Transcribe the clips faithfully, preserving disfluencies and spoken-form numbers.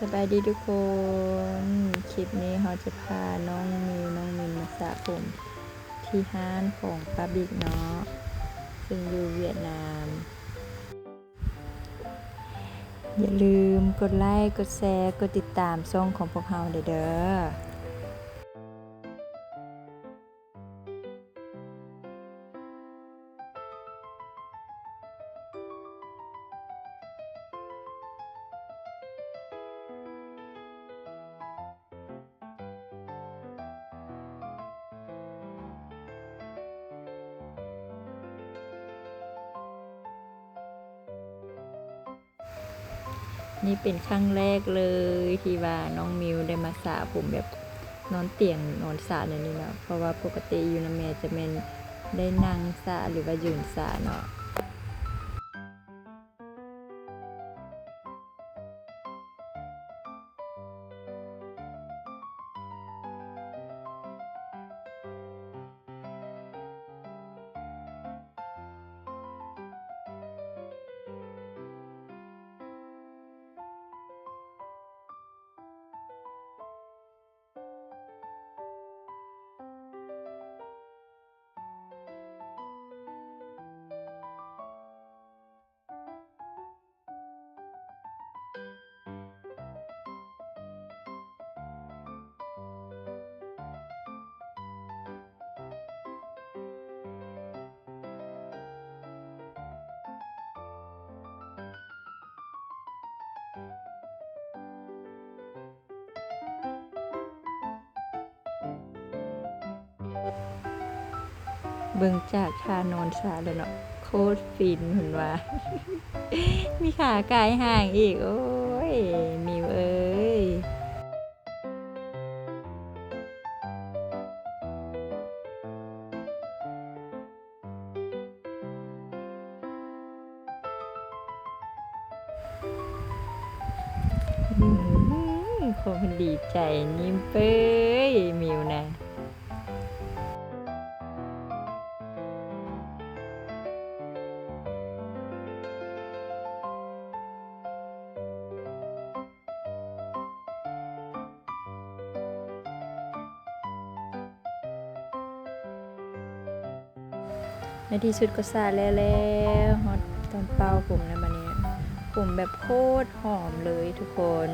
สบายดีทุกคน คลิปนี้เราจะพาน้องมิว น้องมินมาสระผมที่ร้านของป้าบิ๊กเนาะ ซึ่งอยู่เวียดนาม อย่าลืมกดไลค์ กดแชร์ กดติดตามช่องของพวกเราเด้อ นี่เป็นครั้งแรกเลยที่ว่าน้องมิวได้มาสระผมแบบนอนเตียงนอนสระแบบนี้เนาะ เพราะว่าปกติอยู่นำแม่จะแม่นได้นั่งสระหรือว่ายืนสระเนาะ เบิ่งจากท่านอนสระแล้วเนาะ โคตรฟิน เพิ่นว่า มีขากายห่างอีก โอ้ย มิวเอ้ย อืม คงดีใจยิ้มเป้ย มิวนะ ในที่สุดก็สระแล้ว แล้วฮอดตอนเป่าผมแล้วบัดนี้ ผมแบบโคตรหอมเลยทุกคน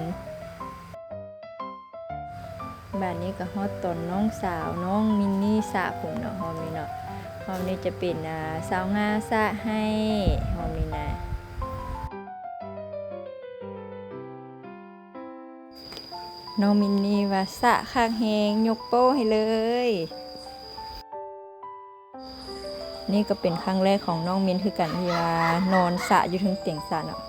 บัดนี้ก็ฮอดตอนน้องสาวน้องมินนี่สระผมเนาะ ฮอบนี้เนาะ ฮอบนี้จะเป็น อ่า สาวงาสระให้ ฮอบนี้นะ น้องมินนี่ว่าสระคักแฮง ยกโป้ให้เลย นี่ก็เป็นครั้งแรกของน้องมินคือกันที่ว่านอนสระอยู่เทิงเตียงสระเนาะ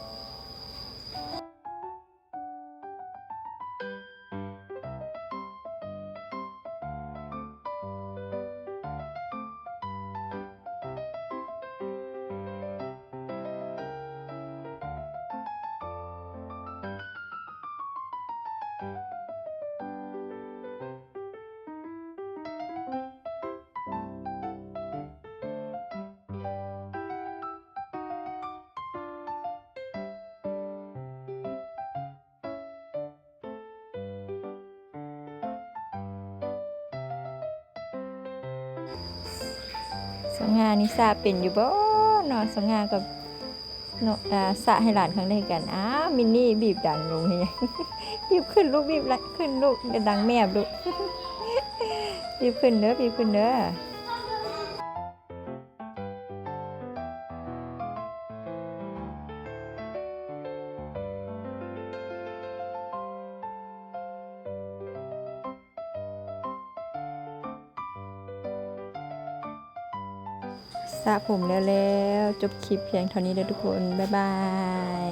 สง่านี่สระเป็นอยู่บ่เนาะ สง่ากับเนาะ อ่า สระให้หลานครั้งแรกกัน อ้าว มินนี่บีบดังลงเฮ็ดหยัง บีบขึ้นลูก บีบละ ขึ้นลูก อย่าดังแมบลูก บีบขึ้นเด้อ บีบขึ้นเด้อ สระผมแล้ว แล้ว จบคลิปเพียงเท่านี้เด้อทุกคน บ๊ายบาย